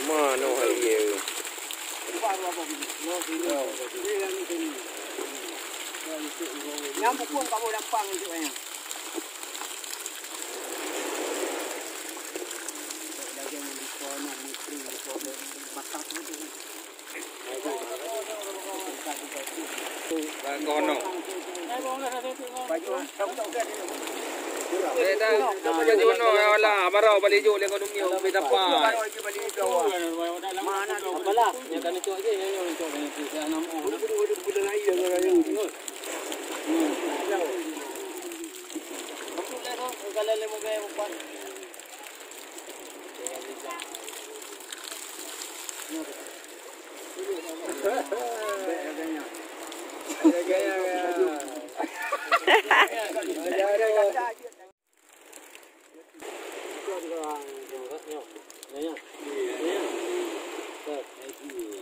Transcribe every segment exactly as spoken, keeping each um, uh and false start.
Mana hai ye? Nyang bukon ka boh dampang untuk ayah. Baju no, ya Allah, baru balik jok lé ekonomi, umi dapat. Apalah, nyang kami cok je, nyang cok.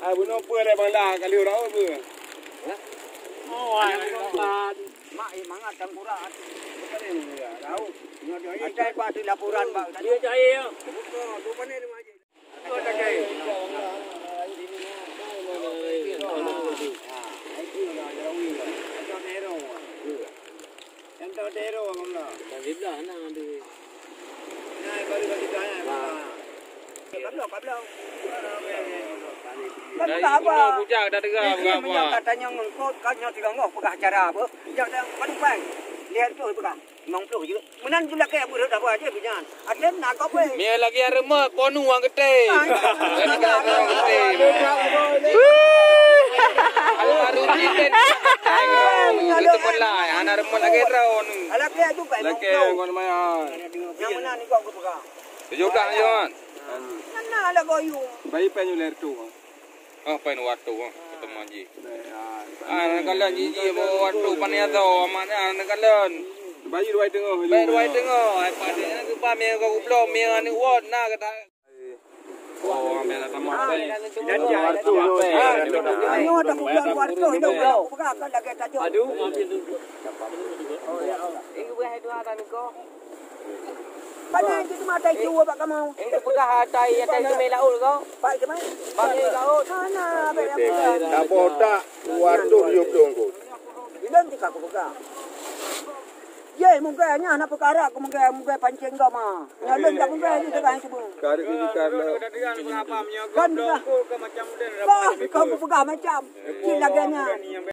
Ai bunoe peue lé bang lah kali urang peue? Mak, eh, mangat tangkurak. Bukan yang mulia, tahu. Nyodoh ini saya pasti laporan, Pak. Dia cahaya. Bukan, bukan ini, Mak. Itu ada kain. Ah, itu lah, jauh lah. Ada merah. Yang tak ada merah, Bang, lah. Dan di belah, nah, di Nah, baru bagi dah, ya. Nah. Kabloe, kabloe. Kan Dah tak ikut apa. Lah, bujang dah dengar Ini berapa. Menyangka tanya ngengkot, kan nyoe tiga ngoh peugah acara apa. Jangan dah, kan, Bang. Lihat tu peugah. Limong puluh je. Meunan pun lakèe beureuh dapur aja punya. Ada nak kau pun. Mie lagi yang remek, ponu wang gede. Ah, iya. Lagi yang remek gede. Almarhum Jinten. Ayo, ketemu lah. Anak remek lagi drone. Alah, kayak tu, Pak. Lagi yang kau lumayan. Yang mana ni kau kepegang? Tujuh belas, Jon. Mana ada goyung? Bayi penyu ler tu. Ah, pain waktu, ah, ketemu Haji. Ah, anak kalian jiji mau waktu, panik atau amat ni, anak kalian. Bayi ruai tengah. Bayi ruai tengah. Ai, pada nak kepah, mie kau goblok, mie aneuk wot, nak kata. Oh, ambil lah sama. Nyoe ada kuburan warga, itu bukan lagi tajam. Aduh. Ini bukan itu ada ni kau. Mana itu mata itu bak kamu? Ini peugah atai, atai sungai laut kau. Pak itu mana? Pak sungai laut. Mana abang yang peugah? Dah botak, waduh, yuk dong kau. Belum tiga aku peugah. Ye, mungkin hanya anak perkara aku mungkin, mungkin pancing kau mah. Nyalon tak mungkin ni tegang itu. Kari ini karena Kan dah. Bah, kau peugah macam. Cik laganya.